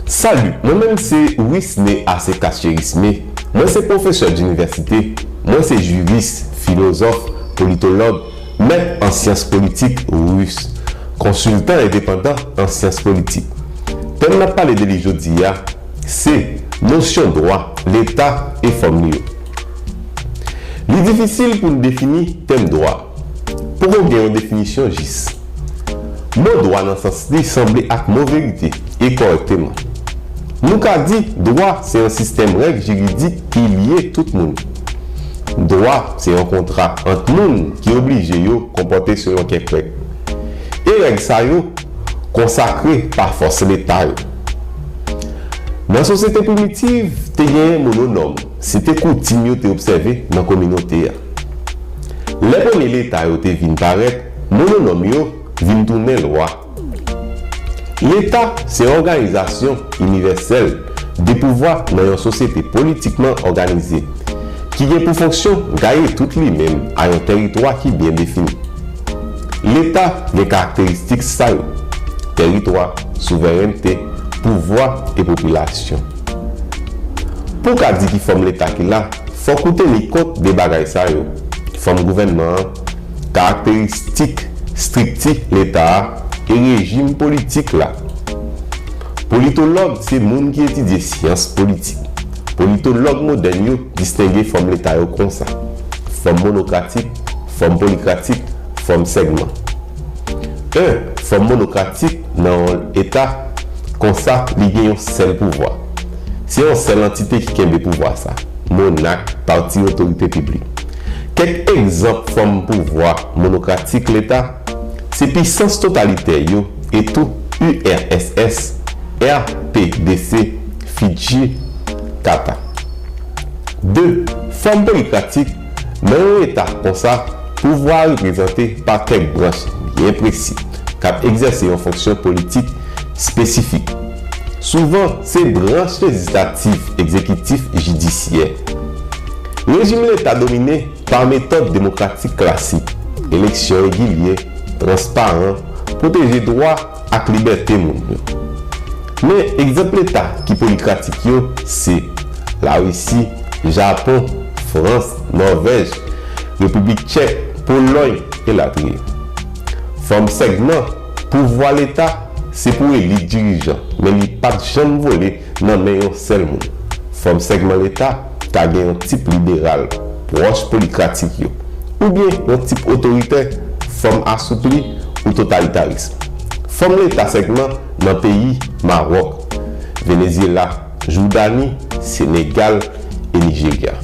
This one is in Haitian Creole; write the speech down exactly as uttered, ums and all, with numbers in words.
Salut, mwen menm se Wisne Asekas Cherisme. Mwen se pwofesè dinivèsite, mwen se jiris, filozòf, politològ, mèt an syans politik ris, konsiltan endepandan an syans politik. Tèm n ap pale de li jodi a, se nosyon dwa, Leta e fòm li yo. Li difisil pou n defini tèm dwa. Poko gen yon definisyon jis. Mo dwa nan sans li sanble ak mo verite e kòrèkteman. Nou ka di dwa se yon sistèm règ jiridik ki lye tout moun. Dwa se yon kontra ant moun ki oblije yo konpòte selon kèk règ. E règ sa yo konsakre pa fòs Leta yo. Nan sosyete primitiv, te genyen mononòm, se te koutim yo te obsève nan kominote a. Lè premye Leta yo te vin parèt, mononòm yo vin tounen lwa. Leta se yon òganizasyon inivèsèl de pouvwa nan yon sosyete politikman òganize, ki gen pou fonksyon gaye tout li menm a yon tèritwa ki byen defini. Leta gen karakteristik sa yo: tèritwa, souverènte, pouvwa e popilasyon. Pou w ka di ki fòm Leta ki la, fòk ou teni kont de bagay sa yo: fòm gouvènman an, karakteristik estrikti Leta a e rejim politik la. Politològ se moun ki etidye syans politik. Politològ modèn yo distenge fòm Leta yo konsa: fòm monokratik, fòm polikratik, fòm sègman. En, fòm monokratik nan yon Leta, konsa li gen yon sèl pouvwa. Se yon sèl antite ki kenbe pouvwa sa, monak, pati otorite piblik. Kèk egzanp fòm pouvwa monokratik Leta se pisans totalitè yo e tou U R S S, R P D C, Fidji, Kata. De, fòm polikratik. Nan yon Leta konsa, pouvwa a reprezante pa kèk branch byen presi k ap egzèse yon fonksyon politik espesifik. Souvan, se branch lejislatif, egzekitif, jidisyè. Rejim Leta domine pa metòd demokratik klasik, eleksyon regilye, transparan, pwoteje dwa ak libète moun yo. Men egzanp Leta ki polikratik yo se Larisi, Japon, Frans, Nòvèj, Repiblik Tchèk, Polòy, elatriye. Fòm sègman, pouvwa Leta se pou elit dirijan, men li p ap janm vole nan men yon sèl moun. Fòm sègman Leta ka gen yon tip liberal, pwòch polikratik yo, oubyen yon tip otoritè, fòm asoupli ou totalitaris. Fòm Leta sègman nan peyi Mawòk, Venezyela, Joudani, Senegal e Nijerya.